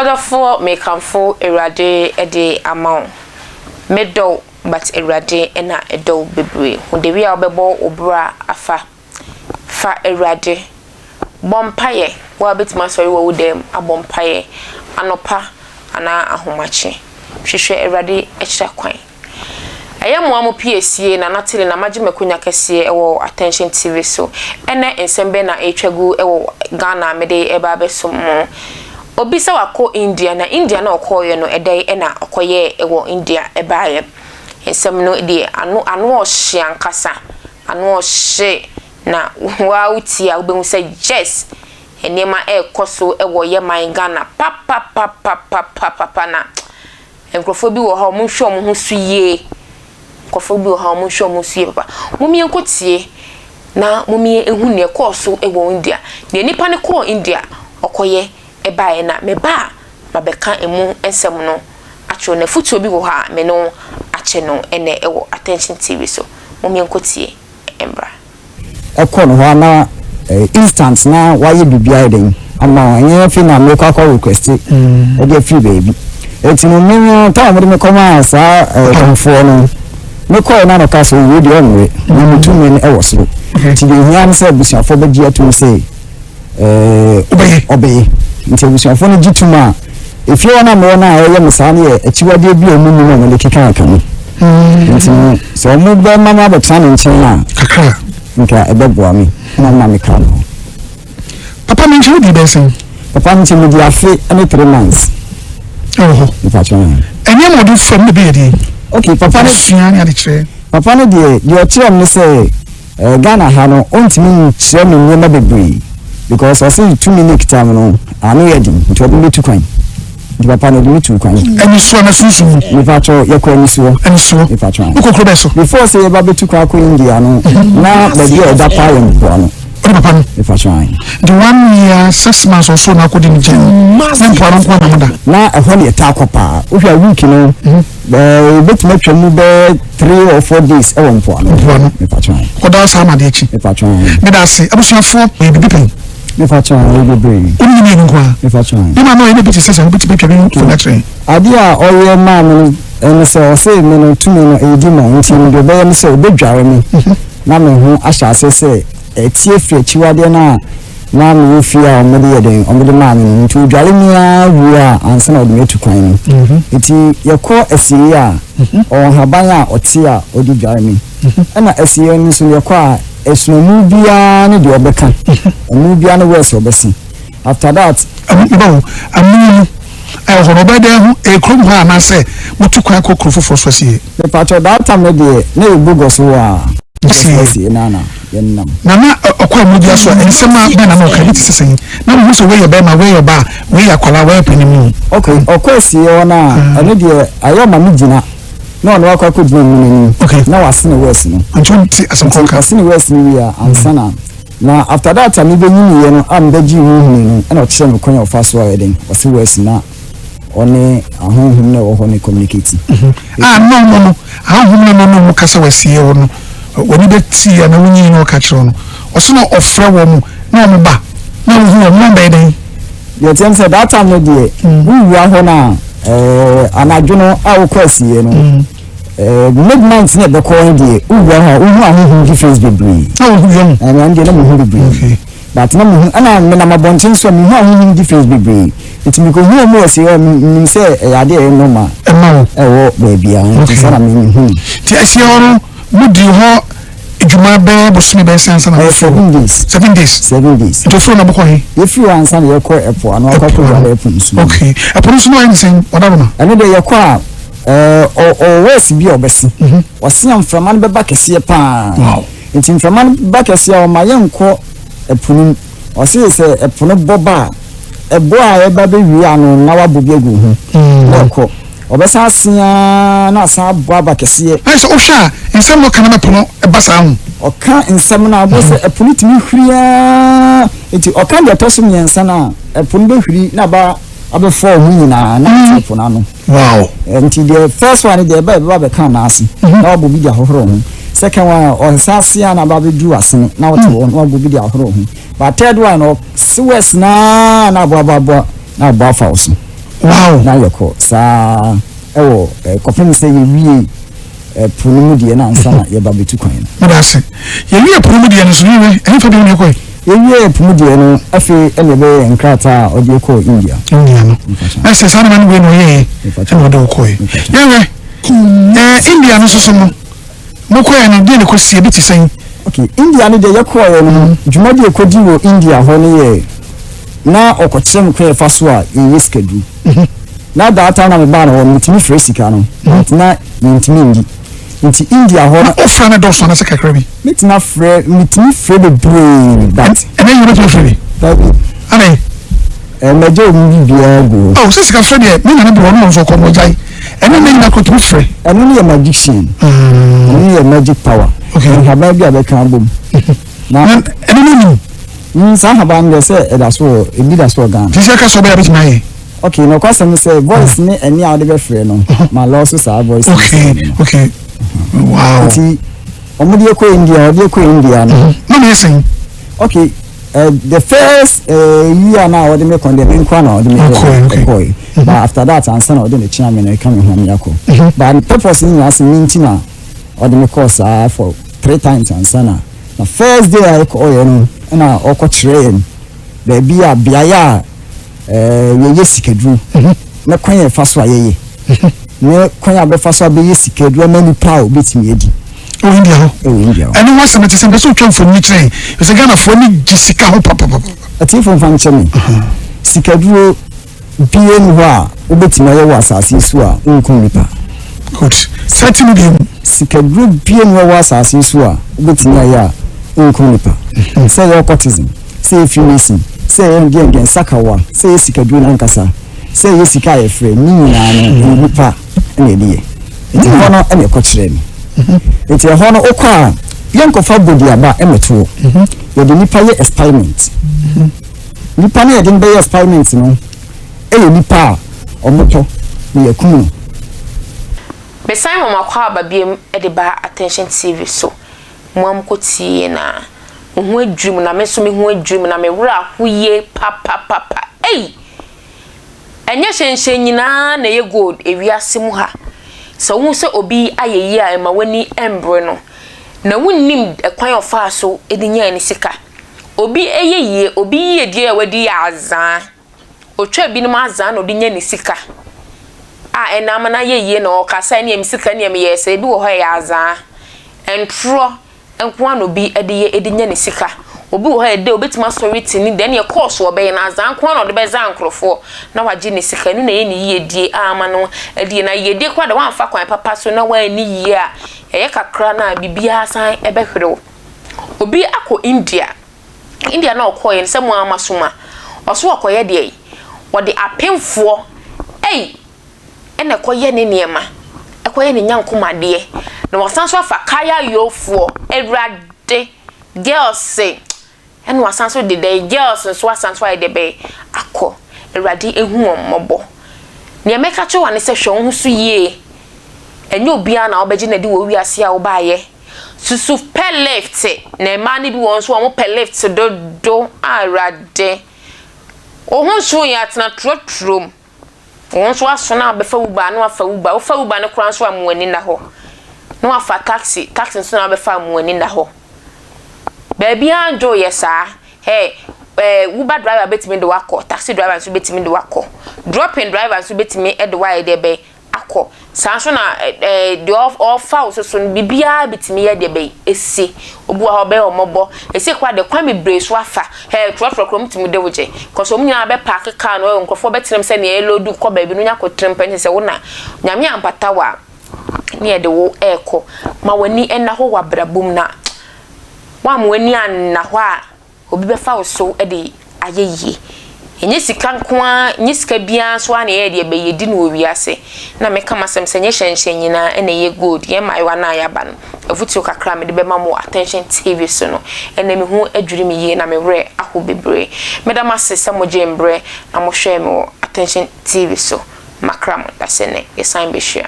Ɔdɔfoɔ mekamfo Awurade de ama wo. Medɔ wo but Awurade na ɛdɔ wo bebree. Hu dewi a wobɛbɔ wo bra afa. Fa Awurade. Bɔ mpaeɛ. Wo a wobɛtumi asɔre wɔ wo dan mu abɔ mpaeɛ anɔpa anaa ahomakye. Hwehwɛ Awurade akyira kwan. Ɛyɛ moa mo piesie Nana Tele na magye makonya kɛseɛ wɔ Attention TV so. Ɛnɛ nsɛm bɛn na ɛretwa gu wɔ Ghana a mede reba abɛsom mo? Obi sɛ wakɔ India na India na ɔkɔeɛ no ɛdɛn na ɔkɔyɛɛ wɔ India baeɛ? Nsɛm no deɛ ano ano ɔhye ankasa, ano ɔhye na wo ara wotie a wobɛhu sɛ yes nneɛma ɛrekɔ so wɔ yɛ man Ghana papapapapapapa na Nkurɔfoɔ bi wɔ hɔ a wɔnhwɛ wɔn ho so yie. Nkurɔfoɔ bi wɔ hɔ a wɔnhwɛ wɔn ho so yie papa. Mom yɛnkɔtie na mom yɛnhu deɛ ɛkɔɔ so wɔ India. Deɛ nipa no kɔɔ India ɔkɔyɛ baeɛ na meba a mabɛka ɛmu nsɛm no akyerɛ wo. Na afotuo bi wɔ hɔ a me ne wo akyɛ no ɛnnɛ wɔ Attention TV so. Mom yɛnkɔtie mmra. Ɛkɔ no hɔ a na instant na wayɛ biribi ayɛ dɛn ama wo, ɛnyɛ afei na mekɔ akɔ request ɛde afiri baabi. Eti no me no time a wɔde me kɔmaa saa kɔmfoɔ no, mekɔɛ na ɔka sɛ wei deɛ ɔnwere na me tumi no ɛwɔ soro, nti deɛ ehia ne sɛ abusuafoɔ bɛgye atum sɛ ɛɛ ɔbɛyɛ. Nti abusuafoɔ no gye tum a, efie hɔ no a mewɔ no a ɛyɛ me saa no yɛ akyiwadeɛ bi a wɔn nim a wɔde keka me. Nti no sɛ wɔn bɛma me abɛtena ne nkyɛn a, kakra nka ɛbɛboa me na ma me kra no hɔ. Papa me nkyɛn wodi bɛyɛ sɛn? Papa me nkyɛn medi afe ne 3 months. Ɛwɔ hɔ. Mepa kyɛw. Ɛnneɛma ɔde fam na ebi yɛ deɛ? Okay, papa no. Sua ne adekyerɛ. Papa no deɛ, deɛ ɔkyerɛ me ne sɛ Ghana ha no ɔntumi nkyerɛ me nneɛma bebree because ɔse tumi ne kita me no ano yɛ den, nti ɔde me bɛtu kwan. Nti papa no ɔde me tu kwan. Anisoɔ na sunsun mu. Mepa kyɛw, yɛkɔ Anisoɔ. Anisoɔ. Mepa kyɛw. Wokɔ kuro bɛn so? Before sɛ yɛba bɛtu kwan akɔ India no, na baabi a ɛda paa yɛ mpoano. Wode papa no? Mepa kyɛw ae. Nti 1 year 6 months ɔso na akɔdi ne nkyɛn. Na mpoano nko na mo da? Na ɛhɔ ne yɛtaa kɔ paa. Wohwɛ a week no, yɛbɛtumi atwa mu bɛyɛ 3 or 4 days ɛwɔ mpoano. Mpoano. Mepa kyɛw ae. Kɔda saa ama adeɛ akyi. Mepa kyɛw ae. Meda ase. Abusuafoɔ, yɛ bibi pɛn. Mepa kyɛw ae, bebree. Wo ne ne mmienu nko ara? Mepa kyɛw ae. Ne maame ɔyɛ ne bi te sɛ sɛ wobɛtumi atwa bi mfoni akyerɛ yɛn. Adeɛ a ɔyɛ maa me no ɛne sɛ ɔse me no tumi no ɛyɛ demon, nti no deɛ ɔbɛyɛ ne sɛ ɔbɛdware me na me ho ahyɛ aseɛ sɛ ɛteɛ firi akyiwadeɛ no a na mewɔ fie a wɔde yɛ dɛn wɔde maa me no. Nti ɔdware me ara wie a ansa na ɔde me atu kwan no. Nti yɛkɔ asieeɛ a, ɔwɔ nhaban a ɔte a ɔde dware me. Ɛna asieeɛ no nso yɛkɔ a, ɛsono amu biara ne deɛ ɔbɛka, amu biara ne words a ɔbɛse. After that. Amu meba o, amu no ɛwɔ hɔ no ɔbɛyɛ dɛn ahu ɛyɛ kurom hɔ anaasɛ motu kwan kɔ kuro foforɔ so asieɛ? Mepakyɛw, that time no deɛ na yɛ Bogos hɔ a Asieɛ. Asieɛ no ara na yɛnam. Na na ɔkɔ amu biara so a nsɛm a bɛn na na ɔka ebi te sɛ sɛn? Na mehu sɛ wei yɛ bɛrima, wei yɛ ɔbaa, wei yɛ akwadaa, wei yɛ panin mu. Okay, ɔkɔ asieɛ hɔ no a, ɛno deɛ ayɛ ɔma me gyina na ɔno akɔ akɔgyina amu no anim. Okay. Na wasene words no. Nti ɔnte asɛm korɔ ka. Nti ɔsene words no wie a ansa na. Na after that a mebɛnyiniiɛ no a mebɛgyee mu hunuu no, ɛna ɔkyerɛɛ me kwan a ɔfa so a ɔyɛ dɛn, ɔse words na ɔne ahonhom no a ɛwɔ hɔ no communicate. A na ɔno no, ahonhom no na ɔne wɔn kasa wɔ asieɛ hɔ no, w'ani bɛteeɛ anaa wonyii na ɔka kyerɛ wo no, ɔse na ɔfrɛ wɔn na wɔn ba na wohu wɔn na wɔn bɛyɛ dɛn? Deɛ ɛteɛ ne sɛ that time no deɛ, wowura hɔ no a, ɛɛ, anadwo no a wokɔ asieɛ no, Midnight na ɛbɛkɔ no deɛ, wowura hɔ a wohu ahonhom difference bebree. Na wohu yɛn. Ɛna ɛno deɛ na mehu bebree. Okay. But na mehu, ɛna menam abɔnten so a mehu ahonhom difference bebree. Nti mekɔhu wɔn wɔ asie hɔ a, menim sɛ ɛyɛ adeɛ a ɛyɛ normal. Ɛma wo. Ɛwɔ baabiara, nti Okay. saa na mehu no. Nti asie hɔ no, modii hɔ dwuma bɛyɛ bosome bɛyɛ sɛn ansa na Ɛyɛ mofiri hɔ? 7 days. 7 days. 7 days. Nti ofiri hɔ na mokɔ he? Yɛfiri hɔ ansa na yɛkɔ ɛpo ano akɔ akɔdware ɛpo nsuo mu. Okay. Ɛpo no nso na ɔyɛ ne sɛn? Ɔdaroma? Ɛno deɛ yɛkɔ a, ɔwɔ words bi a ɔbɛse. Ɔse a mframa no bɛba kɛseɛ paa. Wow. Nti mframa no ba kɛseɛ a, ɔma yɛnkɔ ɛpo no mu. Ɔse sɛ ɛpo no bɔ ba a, ɛbɔ a ɛba bɛwie ano na wabɔ bi agu wo ho. Na ɛkɔ. Ɔbɛsan ase ara na asan abɔ aba kɛseɛ. Ayɛ sɛ wohwɛ a, nsɛm na ɔka no ma ɛpo no ba saa ho. Ɔka nsɛm no a, wobɛhu sɛ ɛpo no tumi huri ara. Nti ɔka deɛ ɛtɔ so mmiɛnsa no a, ɛpo no bɛhuri na aba abɛfɔ wo ho nyinaa na ate ɛpo no ano. Wow. Nti deɛ first one deɛ ɛba ɛbɛba bɛka n'ase na wabɔ bi de ahohoro ho. Second one ɔsa ase a na aba abɛduru asene na wote hɔ na wabɔ bi de ahohoro ho. But third one ɔse west naa na aboa aboa aboa na abɔ afa wo so. Wow. Na yɛkɔ saa ɛwɔ kɔpem sɛ yɛwie po no mu deɛ no ansa na yɛba bɛtu kwan no. Meda ase. Yɛwie po no mu deɛ no so no yɛwie ɛhefa bio na yɛkɔe? Yɛwiee po mu deɛ no afei ɛna ɛbɛyɛ yɛn nkrataa a ɔde kɔɔ India. India no. Na sɛ saa nneɛma no wei na ɔyɛɛ ɛna ɔde wo kɔe. Yɛnhwɛ ɛɛ India no nso so no mokɔɛ no deɛ na ɛkɔsi ebi te sɛn? Okay, India no deɛ yɛkɔɔeɛ no dwumadi a ɛkɔdi wɔ India hɔ no yɛ na ɔkɔkyerɛ me kwan a yɛfa so a yɛyɛ sikaduro. Na that time na mebaa no hɔ no metumi frɛ sika no but na yɛntumi ndi. Nti India hɔ no. Na wofrɛ no dɔɔso anaasɛ kakra bi? Mɛtumi afrɛ, metumi frɛ bebree but. Ɛnɛ yi wobɛtumi afrɛ bi? Dabi. Adɛn? Ɛɛ mɛgye wɔn biribiara agu hɔ. Oh, sɛ sika frɛ deɛ, me nana bi wɔ hɔ no nso ɔkɔ no ɔgyae. Ɛne nnɛ nyina koro tumi frɛ. Ɛno no yɛ magician. Ɛno no yɛ magic power. Okay. Nhaban bi a bɛka abom. Na ɛno no nim. Saa nhaban no deɛ sɛ ɛda so wɔ, ebi da so wɔ Ghana. Nti sɛ ɛka sɛ ɔbɛyɛ a bɛtumi ayɛ. Okay, nokwasɛm ne sɛ voice ne ɛnne a wode bɛfrɛ no, ma lɔɔso saa voice ne Okay, sound no. okay. Wow. Nti wɔn de kɔ India, wɔde kɔ India no. Na ɔmo yɛ sɛn? Okay, the first year na wɔde me kɔ deɛ me nkoa na wɔde me Ɔkɔe, okay. kɔe. But after that ansa na wɔde me kyea me na ɛka me ho me akɔ. But purpose ne nyinaa sɛ me nti na wɔde me kɔɔ saa for three times ansa na. Na first day a yɛkɔɔyɛ no ɛna ɔkɔkyerɛ yɛn baabi a beaeɛ a yɛyɛ sikaduro ne kwan a yɛfa so a yɛyɛ ne kwan a bɛfa so abɛyɛ sikaduro ama nipa a obetumi adi. Ɛwɔ India hɔ. Ɛwɔ India hɔ. Ɛno ho asɛm ɛte sɛ mpɛ sɛ otwa mfonini kyerɛ yɛn sɛ Ghanafoɔ ani gye sika ho papapapa. Atiefo mfa nkyɛ me. Sikaduro bie ni hɔ a wobɛtumi ayɛ wɔ asase yi so a wonkum nipa. Good. Sɛ ti no bi mu. Sikaduro bie ni hɔ wɔ asase yi so a wobɛtumi ayɛ a wonkum nipa. Sɛ ɛyɛ occultism. Sɛ ɛyɛ Freemason, sɛ ɛyɛ deɛndeɛn, sakawa, sɛ ɛyɛ sikaduro no ankasa, sɛ ɛyɛ sika a yɛfrɛ, ne nyinaa no, ɛyɛ nipa na ɛde yɛ. Nti ɛhɔ no na ɛkɔkyerɛɛ me. Nti ɛhɔ no wokɔ a, yɛnkɔfa bodiaba mmɛto hɔ. Yɛde nipa yɛ experiment. Nipa no a yɛde no bɛyɛ experiment no yɛ nipa a wɔtɔ na yɛakum no. Mesan ma m'akwaaba biom de ba Attention TV so. Mo a mokɔtiee no a, mo ho adwiri mo, na me nso me ho adwiri me, na me werɛ aho yie papapapa. Ei! Ɛnyɛ hyɛnhyɛn nyinaa na ɛyɛ gold ewiase mu ha. Sɛ wohu sɛ obi ayɛ yie a, mma w'ani mmere no. Na wonnim ɛkwan a ɔfaa so de nyaa ne sika. Obi yɛ yie, obi yiedie a wadi yɛ azaa. Otwa binom azaa na ɔde nya ne sika a ɛna ama no ayɛ yie na ɔka sɛ ɛneɛ me sika neɛ meyɛɛ sɛ ebi wɔ hɔ a ɛyɛ azaa. Ntorɔ nko ara na obi de yɛ de nya ne sika. Obi wɔ hɔ a ɛdɛ obetumi asɔre ti ne deɛ ɛneɛ kɔɔso ɔbɛyɛ no azaa nko ara na ɔde bɛzaa nkorɔfoɔ na wagye ne sika. Ɛno na ɛyɛ ne yiedie a ama no adie. Na yiedie koraa deɛ woamfa kwan papa so na woanni yie a ɛyɛ kakra no a biribiara san bɛhwere wo. Obi akɔ India India na ɔkɔeɛ no sɛ mo ara moasom a, ɔso ɔkɔyɛ deɛn? Ɔde apemfoɔ ei ɛna ɛkɔyɛ ne nneɛma, ɛkɔyɛ ne nyankomadeɛ, na wasan nso afa kayayofoɔ, Awurade, girls ɛna wasan nso de dɛn, girls nso asan nso ayɛ deɛ bɛn, akɔ, Awurade ɛhu wɔn mmɔbɔ. Deɛ mɛka kyerɛ wo ne sɛ hwɛ wo ho so yie, ɛnyɛ obiara na wobɛgye no adi wɔ wiase a wobaeɛ. Susu pɛ lift na mmaa no bi wɔ hɔ nso wɔn pɛ lift dodo a awurade. Wo ho nso yɛ atena trɔtrɔ mu. Wo nso aso na abɛfa Uber na wafa Uber. Wofa Uber no koraa nso a mo ani nna hɔ. Na wafa taxi, taxi nso na wabɛfa a mo ani nna hɔ. Baabiara ndwo yɛ saa. Hey, eh, Uber driver betumi de wakɔ, taxi driver nso betumi de wakɔ. Dropping driver nso betumi de wayɛ deɛ bɛn akɔ. Saa nso na deɛ ɔrefa wo so so no, biribiara bɛtumi yɛ deɛ bɛn ɛsi. Obi wɔ hɔ ɔbɛyɛ wo mmɔbɔ. Ɛsei koraa deɛ kwan bebree so afa. Hɛ, trɔtrɔ koraa wɔtumi de wo gye. Cause wɔn nyinaa bɛpaake car no, nkurɔfoɔ bɛtena mu sɛ nea ɛloodu kɔ baabi no, wonya kɔtena mu pɛ, ne sɛ wo na Nyame ampata wo a, ne yɛde wo rekɔ. Ma w'ani nna hɔ wɔ abrabɔ mu na woamma w'ani anna hɔ a, Obi bɛfa wo so de ayɛ yie. Ɛnyɛ sika nko ara, ɛnyɛ sika biara nso ara na ɛyɛ deɛ ɛbɛyɛ di no wɔ wiase. Na meka m'asɛm sɛ ɛnyɛ hyɛnhyɛn nyinaa na ɛyɛ gold. Yɛn mmaayewa no a yɛaba no, afotuo kakra a mede bɛma mo wɔ Attention TV so no, ɛnnɛ me ho adwiri me yie na me werɛ aho bebree. Meda mo ase sɛ mogyee mberɛ na mohwɛɛ me wɔ Attention TV so. Makra mo, dasɛ nnɛ yɛsan bɛhyia.